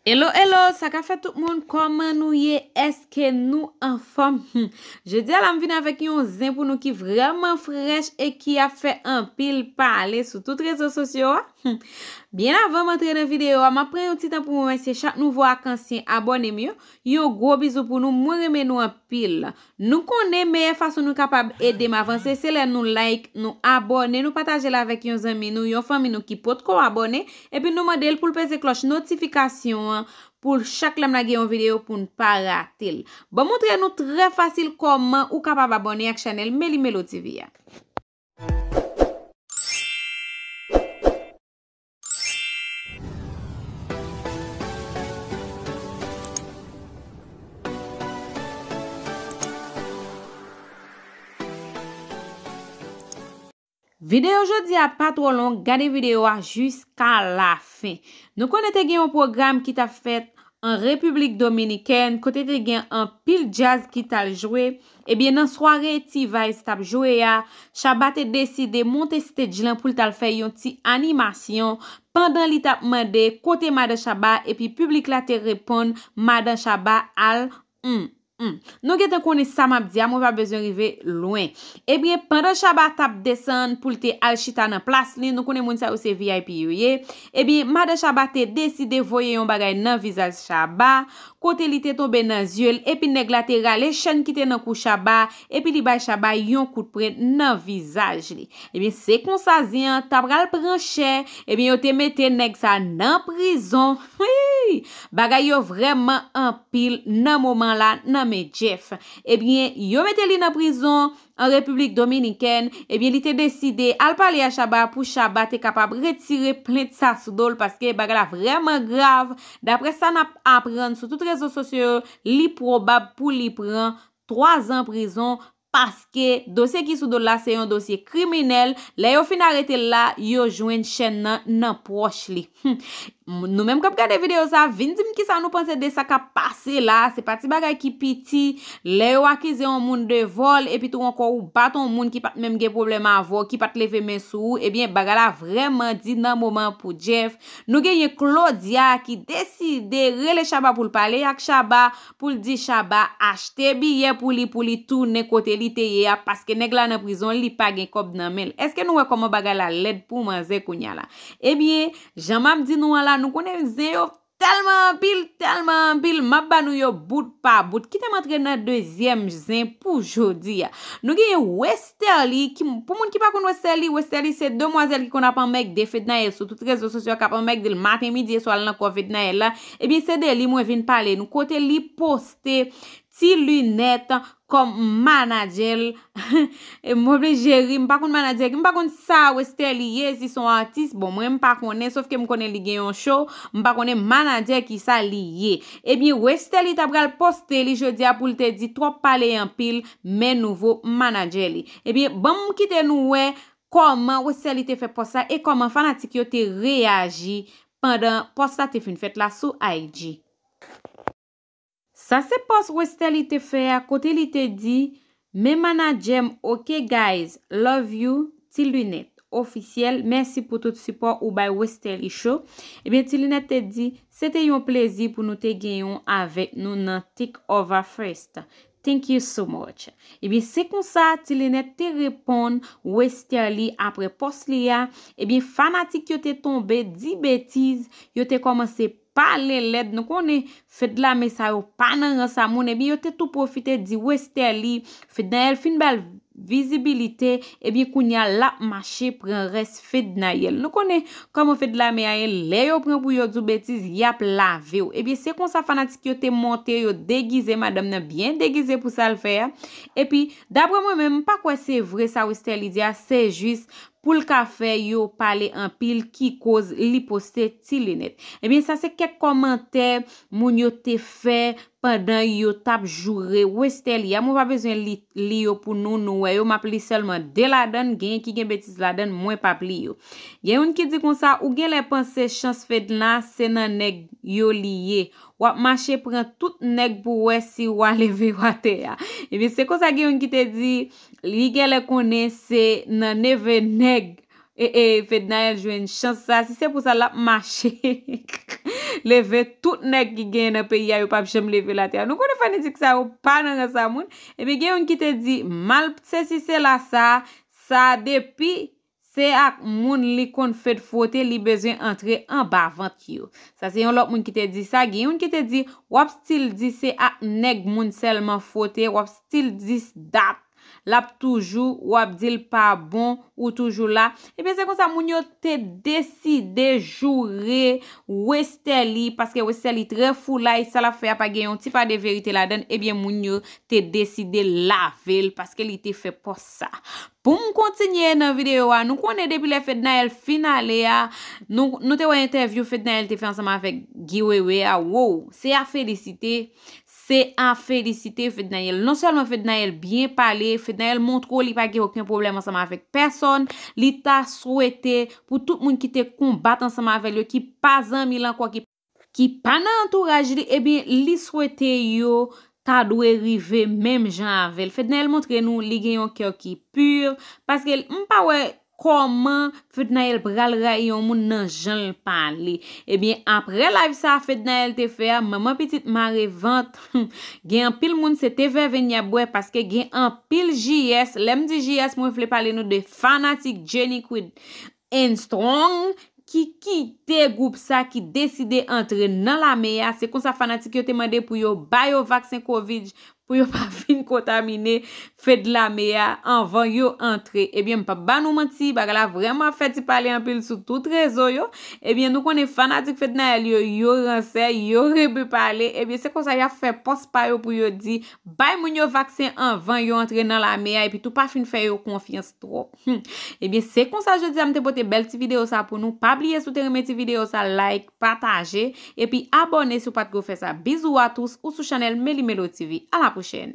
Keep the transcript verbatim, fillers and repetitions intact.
Hello, hello, sa ka fè tout moun? Kòman nou ye? Èske nou anfòm? Hmm. Jodi a la, m vin avèk yon zen pou nou ki vrèman frèch e ki ap fè anpil pale sou tout rezo sosyo a. Hmm. Byen avan m antre nan videyo a, m ap pran yon ti tan pou m remèsye chak nouvo ak ansyen abòne m yo. Yon gwo bizou pou nou, mwen renmen nou anpil. Nou konnen meyè fason nou kapab ede m avanse, se lè nou like, nou abòne, nou pataje l avèk yon zanmi nou, yon fanmi nou ki potko abòne, epi nou mande l pou l peze klòch notifikasyon an pou chak lè m lage yon videyo pou n pa rate l. Ban m montre nou trè fasil kòman ou kapab abòne ak chanèl Meli Melo T V a. Videyo jodi a pa twò long, gade videyo a jiska lafen. Nou konnen te gen yon pwogram ki t ap fèt an Repiblik Dominikèn, kote te gen anpil djaz ki t al jwe. Ebyen, nan sware T-Vice t ap jwe a, Shabba te deside monte stage lan pou l t al fè yon ti animasyon, pandan li t ap mande kote madan Shabba, epi piblik la te reponn, madan Shabba al, hmm, hmm. Nou gentan konnen sa m ap di a, mwen pa bezwen rive lwen. Ebyen, pandan Shabba t ap desann pou l te al chita nan plas li, nou konnen moun sa yo se V I P yo ye. Ebyen, madan Shabba te deside voye yon bagay nan vizaj Shabba, kote li te tonbe nan zye l, epi nèg la te rale chèn ki te nan kou Shabba, epi li bay Shabba yon kout pwen nan vizaj li. Ebyen, se konsa zen an ta pral pran chè, ebyen, yo te mete nèg sa nan prizon. Wi! Bagay yo vrèman anpil nan moman la nan men Jeff. Ebyen, yo mete li nan prizon an Repiblik Dominikèn, ebyen, li te deside al pale a Shabba pou Shabba te kapab retire plent sa sou do l, paske bagay la vrèman grav. Daprè sa n ap aprann sou tout rezo sosyo yo, li pwobab pou li pran twa zan prizon, paske dosye ki sou do l la se yon dosye kriminèl. Lè yo fin arete l la, yo jwenn chèn nan nan pòch li. Hmm. Nou menm k ap gade videyo sa, vin di m kisa nou panse de sa k ap pase la. Se pa ti bagay ki piti. Lè yo akize yon moun de vòl, epi tou ankò ou bat yon moun ki pa t menm gen pwoblèm avè w, ki pa t leve men sou ou, ebyen, bagay la vrèman di nan moman pou Jeff. Nou genyen Claudia ki deside rele Shabba pou l pale ak Shabba, pou l di Shabba achte biyè pou li, pou li tounen kote li te ye a, paske nèg la nan prizon, li pa gen kòb nan men l. Èske nou wè kòman bagay la lèd pou manzè kounye a la? Ebyen, jan m ap di nou an la, nou konnen zen yo tèlman anpil, tèlman anpil, m ap ba nou yo bout pa bout. Kite m antre nan dezyèm zen pou jodi a. Nou genyen Westerlie, ki, pou moun ki pa konn Westerlie, Westerlie se demwazèl ki konn ap anmègde Fednaelle sou tout rezo sosyo, k ap anmègde l maten, midi e swa, l nan kò Fednaelle la. Ebyen, se de li mwen vin pale nou, kote li poste Ti Linèt kòm manadjè l. E m oblije ri, m pa konn manadjè ki, m pa konn sa Westerlie ye, si se yon atis, bon, mwen m pa konnen, sòf ke m konnen li gen yon show, m pa konnen manadjè kisa li ye. Ebyen, Westerlie ta pral poste li jodi a pou l te di twòp pale anpil, men nouvo manadjè li. Ebyen, ban m kite nou wè kòman Westerlie te fè pòs la e kòman fanatik yo te reyaji pandan pòs la te fin fèt la sou I G. Sa se pòs Westerlie te fè a, kote li te di, men manadjè m, ok guys, love you, Ti Linèt ofisyèl, mèsi pou tout sipò ou bay Westerlie Show. Ebyen, Ti Linèt te di, se te yon plezi pou nou te gen yon avèk nou nan Take Over Fest. Thank you so much. Ebyen, se konsa Ti Linèt te reponn Westerlie apre pòs li a. Ebyen, fanatik yo te tonbe di betiz, yo te kòmanse pale lèd. Nou konnen Fedlame sa yo pa nan rans a moun. Ebyen, yo te tou pwofite di Westerlie, Fednaelle fin ba l vizibilite, ebyen, kounye a l ap mache pran rès Fednaelle. Nou konnen kòman Fedlame a ye, lè yo pran pou yo di w betiz, y ap lave w. Ebyen, se konsa fanatik yo te monte, yo degize madanm nan, byen degize pou sa l fè a. Epi, daprè mwen menm, m pa kwè se vre sa Westerlie di a, se jis pou l ka fè yo pale anpil ki koz li poste Ti Linèt. Ebyen, sa se kèk kòmantè moun yo te fè pandan yo t ap joure Westerlie a. Mwen pa bezwen li, li yo pou nou, nou wè yo. M ap li sèlman de ladan, genyen ki gen betiz ladan, mwen p ap li yo. Gen youn ki di konsa, ou genlè panse chans Fedna se nan nèg yo li ye. W ap mache pran tout nèg pou w wè si w a leve w atè a. Ebyen, se konsa gen youn ki te di, li genlè konnen se nan neve nèg e, e, Fednaelle jwenn chans sa. Si se pou sa, l ap mache. leve, tout nèg ki genyen nan peyi a, yo p ap janm leve l atè a. Nou konnen fanatik sa yo pa nan rans a moun. Ebyen, gen youn ki te di, mal sesi sela sa, sa depi se ak moun li konn fed fwote, li bezwen antre anba vant yo. Sa se yon lòt moun ki te di sa. Gen youn ki te di, w ap still di se ak nèg moun sèlman fwote, w ap still di dat. L ap toujou, w ap di l pa bon, ou toujou la. Ebyen, se konsa moun yo te deside joure Westerlie, paske Westerlie trè foulay, sa l ap fè a pa gen yon ti pa de verite ladan l. Ebyen, moun yo te deside lave l paske li te fè pòs sa. Pou m kontinye nan videyo a, nou konnen depi lè Fednaelle fin ale a, nou, nou te wè entèvyou Fednaelle te fè ansanm avèk Guy Wewe a, wow, se a felisite, se a felisite Fednaelle. Non sèlman Fednaelle byen pale, Fednaelle montre w li pa gen okenn pwoblèm ansanm avèk pèsòn, li ta swete pou tout moun ki te konbat ansanm avè l yo, ki pa zanmi l ankò, ki, ki pa nan antouraj li, ebyen, li swete yo ta dwe rive menm jan avè l. Fednaelle montre nou li gen yon kè ki pi, paske m pa wè kòman Fednaelle pral rayi yon moun nan jan l pale. Ebyen, apre live sa Fednaelle te fè a, manman pitit mare vant, gen anpil moun se te vèvenn y ap bwè, paske gen anpil J S. Lè m di J S, mwen vle pale nou de fanatik Jenny Queen and Strong ki kite gwoup sa, ki deside antre nan lame a. Se konsa fanatik yo te mande pou yo ba yo vaksen kovid, pou yo pa vin kontamine Fedlame a anvan yo antre. Ebyen, m p ap ba nou manti, bagay la vrèman ap fè ti pale anpil sou tout rezo yo. Ebyen, nou konnen fanatik Fednaelle yo, yo ransè, yo renmen pale. Ebyen, se konsa y ap fè pòs pa yo pou yo di, bay moun yo vaksen anvan yo antre nan lame a, epi tou pa fin fè yo konfyans twòp. Hmm. Ebyen, se konsa jodi a m te pote bèl ti videyo sa pou nou. Pa bliye si w te renmen ti videyo sa, like, pataje, epi abòne si w pa t ko fè sa. Bizou a tous, ou sou chanèl Meli Melo T V. A la pwochèn!